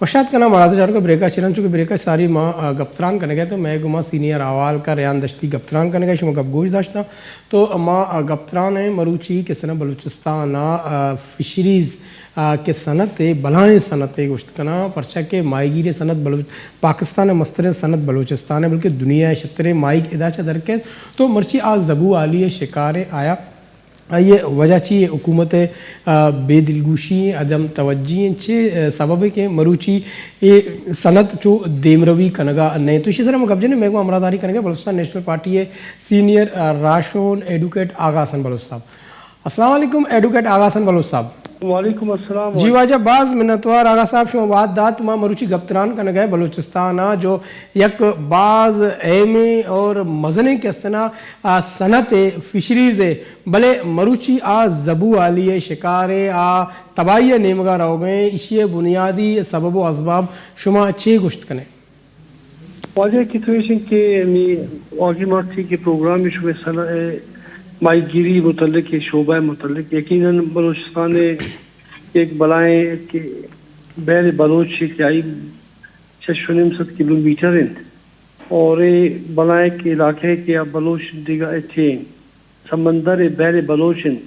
وشات کناں مراتے چاروکاں، بریکا چیران، چونکہ بریکا ساری ما، آ، گپتران کنگا تو مئے گوما سینئر احوال کا ریان دشتی گپتران کنگا، شما گپ گوش داشتاں۔ تو ما، آ، گپتران ہیں مروچی کسنا بلوچستان آ، آ، فشریز، آ، کے صنعت، بلائیں صنعت گوشت کناں، پرچا کہ ماہیگیر صنعت بلوچ-، پاکستان مستریں صنعت بلوچستان ہے، بلکہ دنیا شتریں ماہیگ ادا چا درکیت۔ تو مرچی آ زبو عالی شکار آیا آئی ءِ وجہ چی؟ حکومت ءِ، آ، بے دلگوشی، عدم توجہی انت، چے، آ، سبب ہے کہ مروچی اے صنعت چو دیمروی کنگا نہ انت؟ تو اشی سر ہم گپ جنیں، مئے گوں ہمراہداری کنگا بلوچستان نیشنل پارٹی ءِ سینئر، آ، راہشون ایڈوکیٹ آغا حسن بلوچ صاحب۔ السلام علیکم ایڈوکیٹ آغا حسن بلوچ صاحب۔ وعلیکم السلام۔ جی واجہ، باز منتوار آغا صاحب، شما وہد دات۔ ما مروچی گپتران کنگا بلوچستان ءَ جو یک باز اہمیں اور مزنیں کستنا، آ، صنعت ءِ، فشریز ءِ، بلے مروچی آ زبو عالی ءِ شکار ءِ، آ تباہی ءِ نیمگا روگ ءَ انت، ایشی ءِ بنیادی سبب و اسباب شما چے گوشت کنے؟ واجہ کہ تو ایش انت کہ نی واقعی مرچی کہ پروگرام شمئے صنع-، ماہیگیری متعلق، شعبہ متعلق، یقیناً بلوچستان ءِ یک بلائیں کہ بحر بلوچ کہ آئی شش و نیم سد کلومیٹر انت اور اے بلائیں کہ علاقہ کہ آ بلوچ دگہ اچ سمندر ءِ بحر بلوچ انت،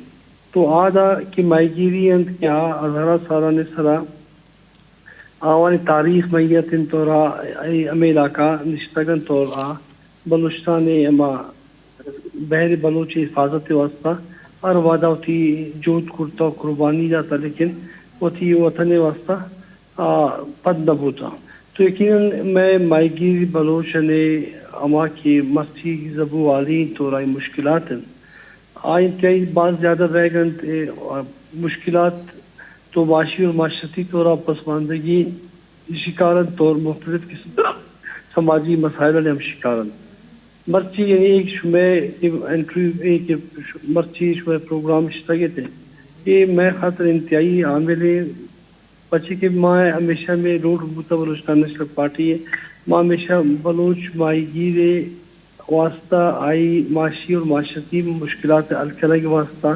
تو آ دا کہ ماہیگیری انت کہ آ ہزارہ سالانی سرا آوانی تاریخ میت انت اور آ اے ہمے علاقہ نشتگ انت اور آ بلوچستان ءِ ہما بحر بلوچ ءِ حفاظت ءِ واستہ ہر وہدا وتی جہد کرتہ و قربانی داتہ، لیکن وتی وطن ءِ واستہ آ، پد نہ بوتاں۔ تو یقیناً مئے ماہیگیر بلوچانی ہما کہ مرچی زبو عالی انت اور آئی مشکلات انت، آ انتہائی باز زیادہ بئیگ انت۔ اے، آ، مشکلات تو معاشی اور معاشرتی طورا پسماندگی شکار انت اور مختلف قسم سماجی مسائل ہم شکار انت۔ مرچی یعنی ایک شمئے انٹرویو، ایک مرچی شمئے پروگرام شتگ ات، اے مئے خاطر انتہائی عامل انت۔ پرچے کہ ما ہمیشہ مئے لوٹ بوتہ بلوچستان نیشنل پارٹی ءِ، ما ہمیشہ بلوچ ماہیگیر ءِ واستہ آئی معاشی اور معاشرتی مشکلات ءِ حل کنگ ءِ واستہ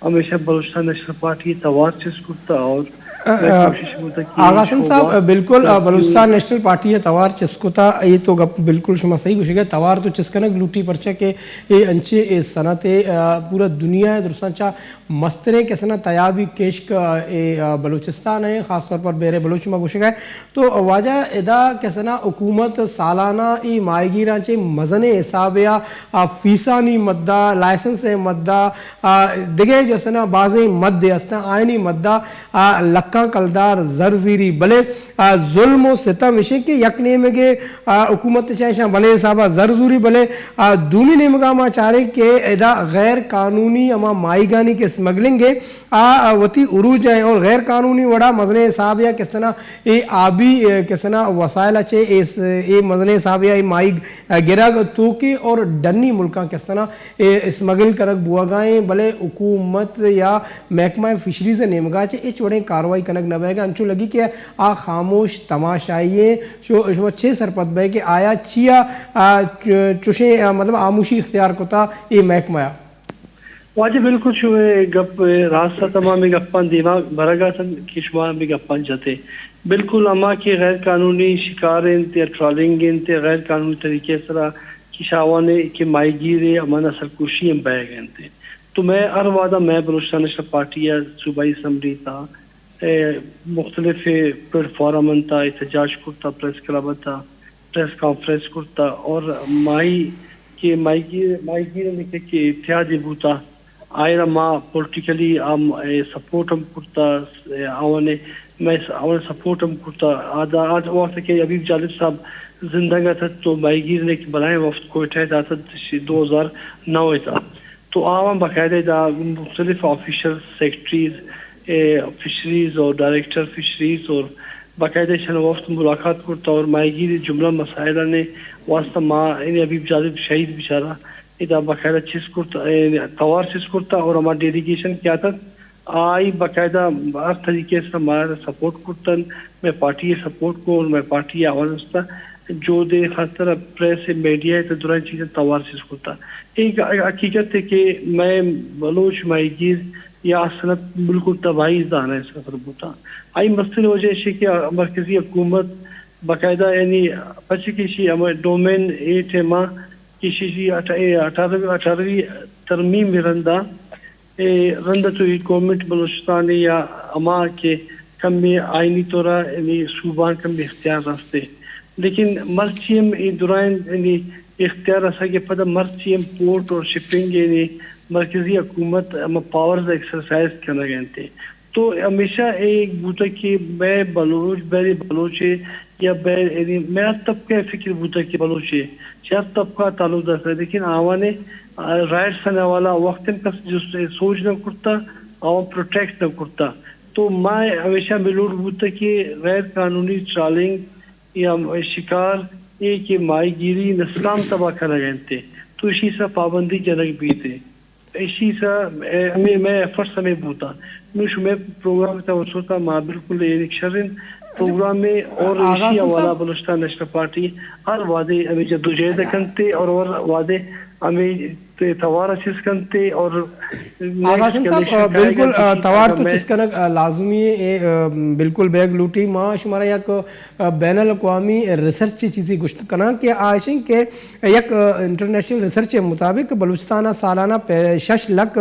ہمیشہ بلوچستان نیشنل پارٹی ءَ توار چست کرتہ اور آ، مئے آ، کوشش بوتہ کہ آغا حسن صاحب، بالکل، آ، بلوچستان نیشنل پارٹی ءَ توار چست کتہ، اے تو گپ بالکل شما صحیح گوشگ ءَ، توار تو چست کنگ لوٹی، پرچہ کہ اے انچیں اے صنعت ءِ، آ، پورا دنیا ءِ درستاں چہ مستریں کسنا تیابی کشک، آ، اے، آ، بلوچستان ءِ، خاص طور پر بحر بلوچ ما گوشگ ءَ۔ تو واجہ ادا کسنا حکومت سالانہ اے ماہیگیراں چہ مزنیں حساب ءَ، آ، فیسانی مدہ، لائسنس ءِ مدہ، آ، دگہ جسنا بازیں مد استاں، آئینی مدہ، آ، لکاں کلدار زر زیری، بلے، آ، ظلم و ستم اشیں کہ یک نیمگے، آ، حکومت چہ اشاں بلے حسابا زر زوری، بلے، آ، دومی نیمگا ما چاریں کہ ادا غیر قانونی ہما ماہیگانی کہ اسمگلنگ ءِ، آ، آ، وتی عروج ءَ اور غیر قانونی وڑا مزنیں حساب ءَ کسنا اے آبی، اے، کسنا وسائل ءَ چہ اے س-، اے مزنیں حساب ءَ اے ماہیگ، آ، گرگ توکے اور ڈنی ملکاں کسنا اے اسمگل کنگ بوگا ایں، بلے حکومت یا محکمہ فشریز ءِ نیمگا چہ ہچ وڑیں کاروائی کنگ نہ بئیگا، انچو لگی کہ آ خاموش تماشائی ایں۔ شو-، شما چے سرپد بئے کہ آیا چیا، آ، چ-، چوشیں، آ، مطلب آموشی اختیار کتا اے محکمہ ءَ؟ واجہ بالکل شمئے گپ راست ات، ما ہمے گپاں دیما برگ ءَ اتن کہ شما ہمے گپاں جتے۔ بالکل ہما کہ غیر قانونی شکار انت یا ٹرالنگ انت یا غیر قانونی طریقے سرا کہ شاوان ءِ کہ ماہیگیر ءِ ہما نسل کشی ہم بئیگ انت۔ تو مئے ہر وہدا مئے بلوچستان نیشنل پارٹی ءَ صوبائی اسمبلی تا، اے، مختلف پلیٹ فارم انت، احتجاج کرتا، پریس کلب تا پریس کانفرنس کرتا اور ماہی کہ ماہیگیر، ماہیگیر کہ، کہ اتحادی بوتا، آئرا ما پولیٹیکلی ہم، اے، سپورٹ ہم کرتا، اے، آوانے، مئے س-، آوانے سپورٹ ہم کرتا۔ آدا، آد وقت کہ حبیب جالب صاحب زندگ اتت تو ماہیگیر نے کہ بلائیں وفد کوئٹہ داتت دو ہزار نو تا۔ تو آواں باقاعدہ دا مختلف آفیشل سیکرٹریز، اے، فشریز اور ڈائریکٹر فشریز اور باقاعدہ ایشان وفد ملاقات کرتا اور ماہیگیر جملہ مسائل نے واسطہ ما، یعنی حبیب جالب شہید بیچارہ ادا باقاعدہ چیز کرتا، اے، توار چیز کرتا اور ہما ڈیلیگیشن کیا تھا، آئی باقاعدہ ہر طریقے سے ہمارا سپورٹ کرتن، مئے پارٹی سپورٹ کو اور مئے پارٹی آواز استا۔ جہد ء خاطر ء پریس ء میڈیا ء تہ درائیں چیزاں توار چیز کرتا۔ اے گ-، حقیقت ہے کہ مئے بلوچ ماہیگیر یا صنعت بالکل تباہی زانہ ء سفر بوتا۔ آئی مستریں وجہ ایشی کہ مرکزی حکومت باقاعدہ یعنی پچے کہ ایشی ہمے ڈومین اے ٹائما کہ ایشی اٹھ-، اے اٹھارہ، اٹھارہویں ترمیم رندا اے رند ء تو اے گورنمنٹ بلوچستان ء یا ہما کہ کمے آئینی طور ء یعنی صوبہاں کمے اختیار رستے، لیکن مرچی ہم اے درائیں یعنی اختیار رسگ ء پد مرچی ہم پورٹ اور شپنگ یعنی مرکزی حکومت ہما پاورز ایکسرسائز کنگ ء انت۔ تو ہمیشہ اے بوتگ کہ مئے بلوچ، بحر بلوچ ء یا بحر یعنی مئے ہر طبقہ ء فکر بوتگ کہ بلوچ ء چہ ہر طبقہ تعلق داشتگ، لیکن آوان ء آ، رائٹس ء حوالہ وقت ہم کس جست سوچ نہ کرتا، آواں پروٹیکٹ نہ کرتا۔ تو ما ہمیشہ ہمے لوٹ بوتا کہ غیر قانونی ٹرالنگ یا شکار اے کہ ماہی گیری نسلام تباہ کنگ ء انت، تو اشی سا پابندی جنگ بیت۔ اشی سا، اے، ہمے مئے ایفرٹس ہمے بوتا۔ نوں شمئے پروگرام ء توسط ء ما بالکل اے یک شریں پروگرامے اور آغاز ایشی حسن حوالہ صاحب۔ بلوچستان نیشنل پارٹی ہر وہدے ہمے جدوجہد ء کنت اور ہر وہدے ہمے تے توار ء چست کنت اور نیکسٹ آغاز حسن صاحب، الیکشن آ، کائے بالکل، گا آ، کہ توار تو میں چست کنگ، آ، لازمی ہے، اے، آ، بالکل بیگ لوٹی۔ ما شمارا یک، آ، بین الاقوامی ریسرچ چیزی گوشت کناں کہ آ ایشیں کہ یک، آ، انٹرنیشنل ریسرچ مطابق بلوچستان ء سالانہ پہ-، شش لکھ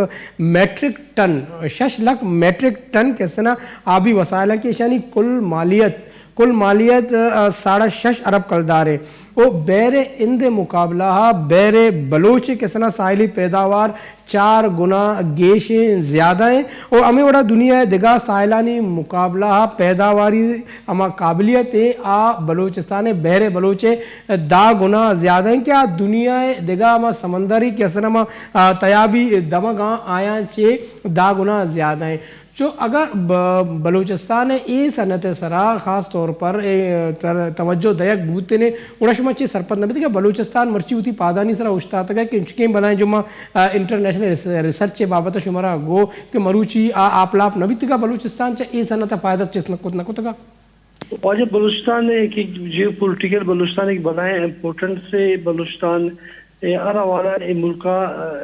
میٹرک ٹن، شش لکھ میٹرک ٹن کسنا آبی وسائل ہیں کہ ایشانی کل مالیت، کل مالیت، آ، ساڑھے شش ارب کلدار ہے۔ او بحر ہند مقابلہ ہا بحر بلوچ کسنا ساحلی پیداوار چار گنا گیش ہیں، زیادہ ہیں۔ او ہمیں وڑا دنیا دگا ساحلانی مقابلہ ہا پیداواری ہما قابلیت ہیں، آ بلوچستان بحر بلوچ دہ گنا زیادہ ہیں کہ آ دنیا دگا ہما سمندری کسنا ہما، آ، تیابی دمگاں آیاں چے دہ گنا زیادہ ہیں۔ چو اگاں ب-، بلوچستان ء اے صنعت ء سرا خاص طور پر اے تر-، توجہ دئیگ بوتنے، گڑا شما چے سرپد نہ بیت کہ بلوچستان مرچی وتی پادانی سرا اوشتاتگ ء کہ انچکیں بلائیں جو ما، آ، انٹرنیشنل ریس-، ریسرچ ء بابت ء شمارا گو کہ مروچی آ آپ لاپ نہ بیتگ ء بلوچستان چہ اے صنعت ء فائدہ چست نہ کت، نہ کتگ ء؟ واجہ بلوچستان ء کہ جیو پولیٹیکل بلوچستان ایک بلائیں امپورٹنس ہے بلوچستان اے ہر حوالہ ء اے ملک ء،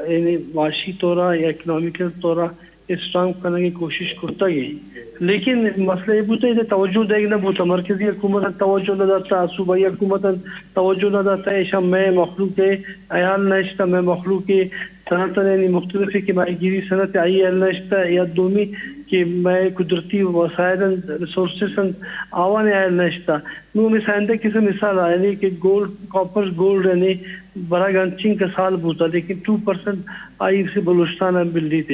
یعنی معاشی طور ء یا اکنامیکل طور ء اسٹرانگ کنگ ء کوشش کرتگ ء۔ لیکن مسئلہ اے بوتگ کہ توجہ دئیگ نہ بوتگ، مرکزی حکومت ء توجہ نہ داتگ، صوبائی حکومت ء توجہ نہ داتگ، ایشاں مئے مخلوق ء حیال نہ اشتگ، مئے مخلوق ء صنعت ء یعنی مختلف کہ ماہی گیری صنعت آئی حیال نہ اشتگ یا دومی کہ مئے قدرتی وسائل انت، ریسورسز انت، آوان حیال نہ اشتگ۔ نوں ہمے سائندہ کسے مثال ء، یعنی کہ گولڈ، کاپر گولڈ یعنی برگ انچیں کہ سال بوتا، لیکن ٹو پرسنٹ آئی سے بلوچستان ء ملیت،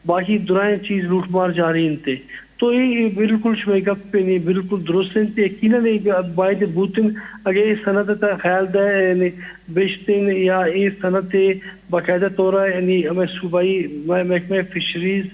باقی درائیں چیز لوٹ مار جاری انت۔ تو اے، اے بالکل شمئے گپ یعنی بالکل درست انت، یقیناً اے گ-، باید بوتن، اگہ اے صنعت ء تہ خیال دہ یعنی بشتین یا اے صنعت ء باقاعدہ طور ء یعنی ہمے صوبائی مح-، محکمہ فشریز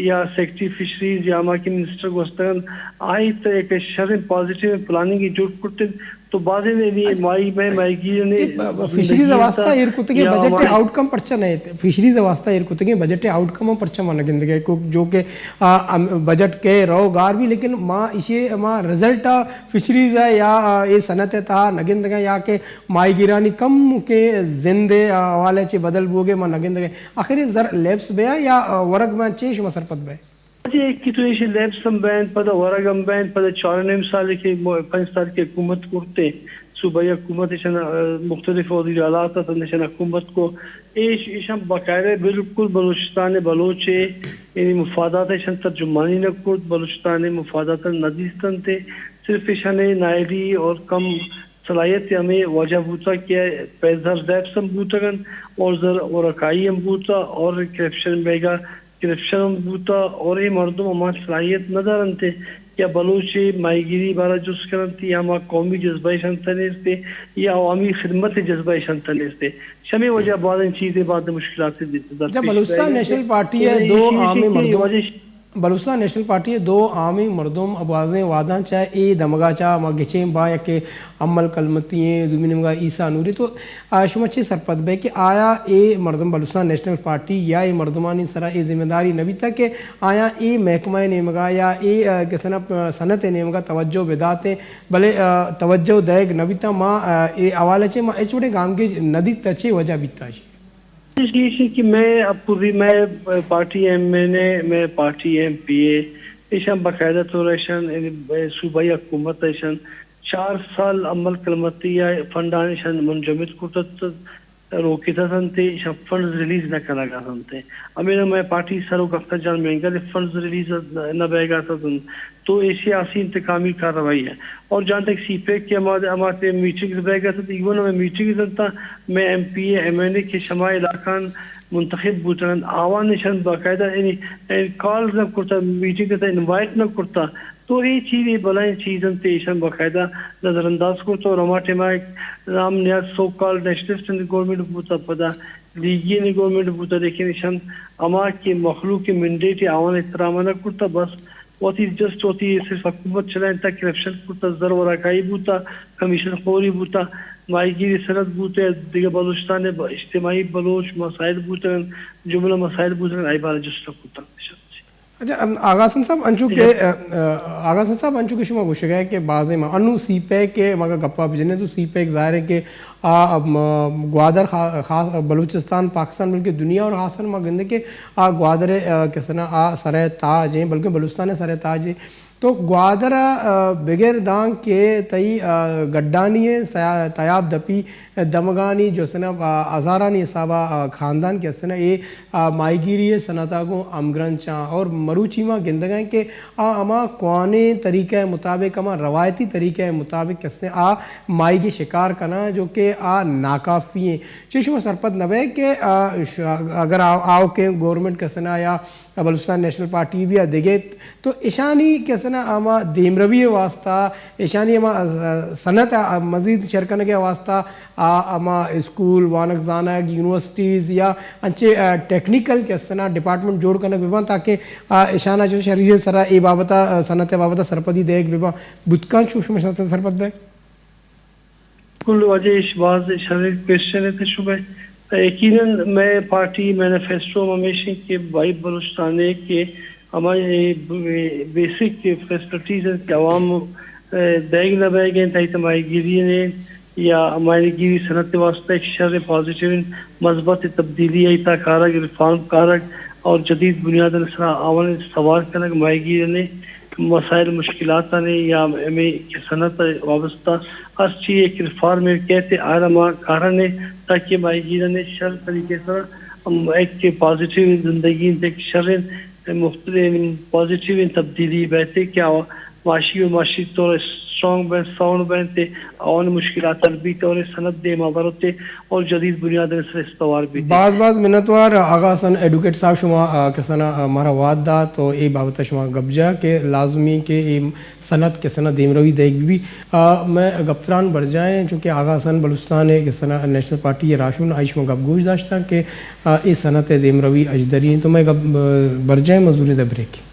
یا سیکرٹری فشریز یا ہما کہ منسٹر گوستگ انت، آئی تہ یک شریں پازیٹیو پلاننگ جوڑ کرتن۔ تو بازیں یعنی ماہی، مئے ماہیگیرانی اے ب-، ب-، فشریز زندگی واسطہ تا ایر کتگیں یا بجٹ ہمارے آؤٹ کم پرچہ نہ ایت؟ فشریز واسطہ ایر کتگیں بجٹ آؤٹ کم ہم پرچہ ما نہ گندگے کو جو کہ، آ، ام، بجٹ کے رو گار بھی، لیکن ما ایشی ما رزلٹ آ فشریز ء یا، آ، اے صنعت ء تہا نہ گندگاں یا کہ ماہیگیرانی کم کہ زند ء حوالہ چہ بدل بوگے ما نہ گندگاں۔ آخر اے زر لیپس بیا یا، آ، ورگ ما چے شما سرپد بئے؟ جی، ایک تو ایشی لیپس ہم بین، پدا ورگ ہم بین، پدا چار و نیم سال کہ مو-، پنچ سال کی حکومت کرتے، صوبائی حکومت ایشان، آ، مختلف وزیر اعلیٰ تا ایشان حکومت کو، ایش، ایشان باقاعدہ بالکل بلوچستان بلوچ ء یعنی مفادات ایشان ترجمانی نہ کرت، بلوچستان مفادات نہ دیستنت، صرف ایشان نائلی اور کم صلاحیت ہمے وجہ بوتا کہ پہ زر زیپس ہم بوتگن اور زر اور اکائی ہم بوتا اور کرپشن بیگا کرپشن ہم بوتا اور اے مردم ہما صلاحیت نہ دارنت کہ بلوچ ماہیگیری بارہ جست کننت یا ہما قومی جذبہ ایشان تہ نیست یا عوامی خدمت جذبہ ایشان تہ نیست۔ شمی وجہ بعض چیزیں بعض مشکلات دیتے در جب پیش بلوچستان نیشنل پارٹی ہے، دو عام مردم بلوچستان نیشنل پارٹی ءِ دو عامی مردم ءِ بازیں وھداں چہ اے دمگ ءَ چہ ما گچین باں، یکے امل کلمتی ایں، دومی نیمگ ءَ عیسیٰ نوری۔ تو آ، شما چے سرپد بئے کہ آیا اے مردم بلوچستان نیشنل پارٹی یا اے مردمانی سرا اے ذمہ داری نہ بیتگ کہ آیاں اے محکمہ ءِ نیمگ ءَ یا اے، آ، کسنا، آ، صنعت ءِ نیمگ ءَ توجہ بداتیں، بلے، آ، توجہ دئیگ نہ بیتاں؟ ما، آ، اے حوالہ چہ ما ہچ وڑیں گامگیج نہ دیت، چے وجہ بیتگ؟ ایشی کہ مئے اپوزی-، مئے پارٹی ایم این اے، مئے پارٹی ایم پی اے، ایشاں باقاعدہ طور ایشاں، یعنی صوبائی حکومت ایشاں چار سال امل کلمتی ءِ فنڈاں ایشاں منجمد کرتگ، روکتگ انت، ایشاں فنڈز ریلیز نہ کنگ ءَ انت۔ ہمے نہ مئے پارٹی سروک اختر جان مینگل فنڈز ریلیز نہ بیگ ءَ انت۔ تو اے سیاسی انتقامی کارروائی ہے۔ اور جہاں تک سی پیک کہ ہما، ہما تے میٹنگ بیگ ءَ اتنت، ایون ہمے میٹنگ اتنت، مئے ایم پی اے، ایم این اے کہ شما علاقان منتخب بوتنت، آوان نشان باقاعدہ یعنی، یعنی کالز نہ کرتا، میٹنگ اتنت، انوائٹ نہ کرتا۔ تو اے چیز، اے بلائیں چیز انت، ایشان باقاعدہ نظر انداز کرتا۔ اور ہما ٹائم ہم نیاد سو کالڈ نیشنلسٹ انت، گورنمنٹ بوتا، پدا لیگی نے گورنمنٹ بوتا، لیکن ایشان ہما کہ مخلوق مینڈیٹ آوان احترام نہ کرتا، بس وتی جسٹ وتی صرف حکومت چلائینتا، کرپشن کرتا، زر وراکائی بوتا، کمیشن خوری بوتا، ماہیگیری صنعت بوتا، دگہ بلوچستان ءِ ب-، اجتماعی بلوچ مسائل بوتن، جملہ مسائل بوتن، آئی بارہ جست کرتا۔ اچھا، ام، آغا حسن صاحب، انچو کہ، جی۔ ا، ا، آغا حسن صاحب، انچو کہ شما گوشگ ءَ کہ بازیں ما انو سی پیک ءِ مگا گپا بجنے تو سی پیک ظاہر ہے کہ آ، ام، گوادر خا-، خاص بلوچستان، پاکستان بلکہ دنیا اور خاصاً ما گندے کہ آ گوادر، آ، کسنا آ سرے تاج ہیں، بلکہ بلوچستان سرے تاج ہیں۔ تو گوادر، آ، بغیر داں کہ تئی، آ، گڈانی ہے، سیا-، تیاب دپی دمگانی جو سنا، آ، ہزارانی حسابا، آ، خاندان کہ استنا اے، آ، ماہیگیری صنعتا گوں ہمگرنچاں اور مروچی ما گندگا ہیں کہ آ ہما کوانیں طریقہ مطابق، ہما روایتی طریقہ مطابق کہ استیں آ ماہیگی شکار کناں جو کہ آ ناکافی ہیں۔ چے شما سرپد نہ بئے کہ، آ، ش-، اگر آ-، آؤکیں گورنمنٹ کسنا یا بلوچستان نیشنل پارٹی بھی آ دگہ تو اشانی کسنا ہما دیمروی واسطہ، اشانی ہما، آ، صنعت آ مزید شر کنگ واسطہ آ ہما اسکول، وانگ زانگ، یونیورسٹیز یا انچے، آ، ٹیکنیکل کسنا ڈپارٹمنٹ جوڑ کنگ بباں تاکہ، آ، اشانا چہ شریر سرا اے بابتا، آ، صنعت بابتا سرپدی دیگ بباں۔ بوتکاں چو شما سرپد بئے؟ کل واجہ اش باز شریں کوئسچن ات شمئے۔ یقیناً مئے پارٹی مینیفیسٹو ہم ہمیش انت کہ بھائی بلوچستان ء کہ ہما اے ب-، بیسک فیسلٹیز انت کہ عوام، اے، دیگ نہ بیگ انت، تاکہ ماہیگیری نے یا ماہیگیری صنعت واسطہ ایک شر پازیٹیو مثبت تبدیلی ء تہا کارگ، ریفارم کارگ اور جدید بنیاد ء سرا آوان سوار کنگ، ماہیگیر نے مسائل مشکلات آنے یا ہمے کہ صنعت ء وابستہ ہر چی ایک ریفارم ء کہتے آرا ما کارن ء تاکہ ماہیگیران ء شر طریقے سرا ہم ایک پازیٹیو زندگی انت، ایک شر مختلف پازیٹیو تبدیلی بیتے کہ آ معاشی و معاشی طور اسٹرانگ بین، ساؤنڈ بین تے آوان مشکلات حل بیت اور صنعت دیما بروتے اور جدید بنیاد ء سر استوار بیتے۔ باز باز منتوار آغا حسن ایڈوکیٹ صاحب، شما، آ، کسانا، آ، مارا وعد دات تو اے بابت شما گپ جا کہ لازمی کہ اے صنعت کسانا دیمروی دیگ بی۔ آ، مئے گپتران برجائیں، چونکہ آغا حسن بلوچستان ء کسانا نیشنل پارٹی ء راہشون، آئی شما گپ گوش داشتاں کہ، آ، اے صنعت ء دیمروی اجدری انت۔ تو مئے گپ، آ، برجائیں مزوری دے بریک۔